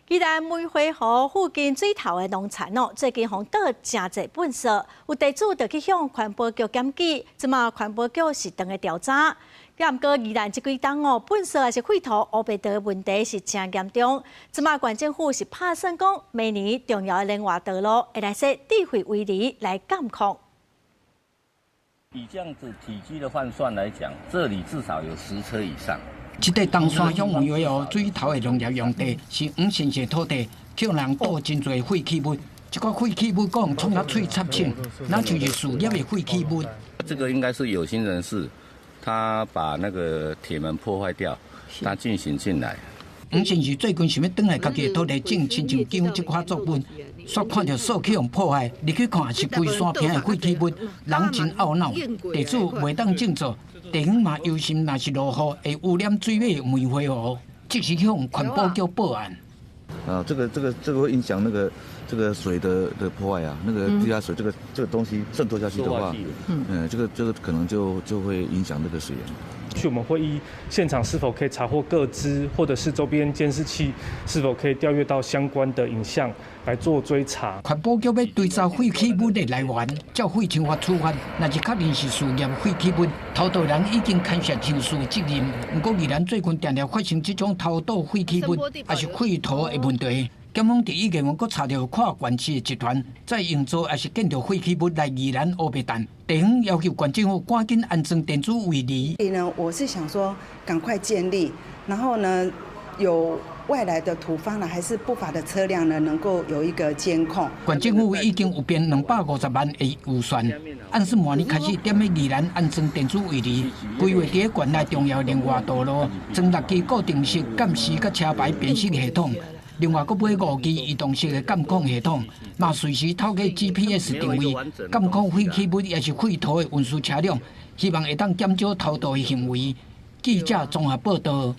宜蘭梅花湖附近水頭的農田哦，最近予人倒誠濟糞埽，有地主就去向環保局檢舉，這馬環保局是正佇調查。毋過宜蘭這幾冬哦，糞埽抑是廢塗烏白倒的問題是誠嚴重。這馬縣政府是拍算講，明年重要的聯外道路會來設智慧圍籬來監控。以這樣子體積的換算來講，這裡至少有10車以上。這塊東山鄉梅花湖水頭的農業用地是黃先生土地，予人倒真濟廢棄物。這個廢棄物講創甲喙插青，那就是事業的廢棄物。這個應該是有心人士，他把那個鐵門破壞掉，他進行進來。黃先生最近想欲轉來家己的土地種親像薑這款作物，煞看著鎖予人破壞，入去看是規山坪的廢棄物，人真懊惱。地主袂當種作。地方嘛憂心，若是落雨會污染水尾梅花湖，即時向環保局報案。啊，這個會影響那個這個水的破壞啊，那個地下水這個東西滲透下去的話，這個可能就會影響那個水源。去我們會依現場是否可以查獲個資，或者是周邊監視器是否可以調閱到相關的影像來做追查。環保局欲追查廢棄物的來源，照廢清法處罰。若是確認是事業廢棄物，偷倒人已經牽涉刑事責任。毋過宜蘭最近定定發生這種偷倒廢棄物，抑是廢塗的問題。檢方佇一月份閣查著跨縣市的集團在營造抑是建造廢棄物來宜蘭烏白蛋，地方要求縣政府趕緊安裝電子圍籬。所以呢，我是想說趕快建立，然後呢，有外來的土方呢，還是不法的車輛呢，能夠有一個監控。縣政府已經有編250萬的預算，按算明年開始踮咧宜蘭安裝電子圍籬，規劃佇縣內重要聯外道路裝六支固定式監視佮車牌辨識系統。另外，閣買五支移動式的監控系統，嘛隨時透過 GPS 定位監控廢棄物抑是廢塗的運輸車輛，希望會當減少偷渡的行為。記者綜合報道。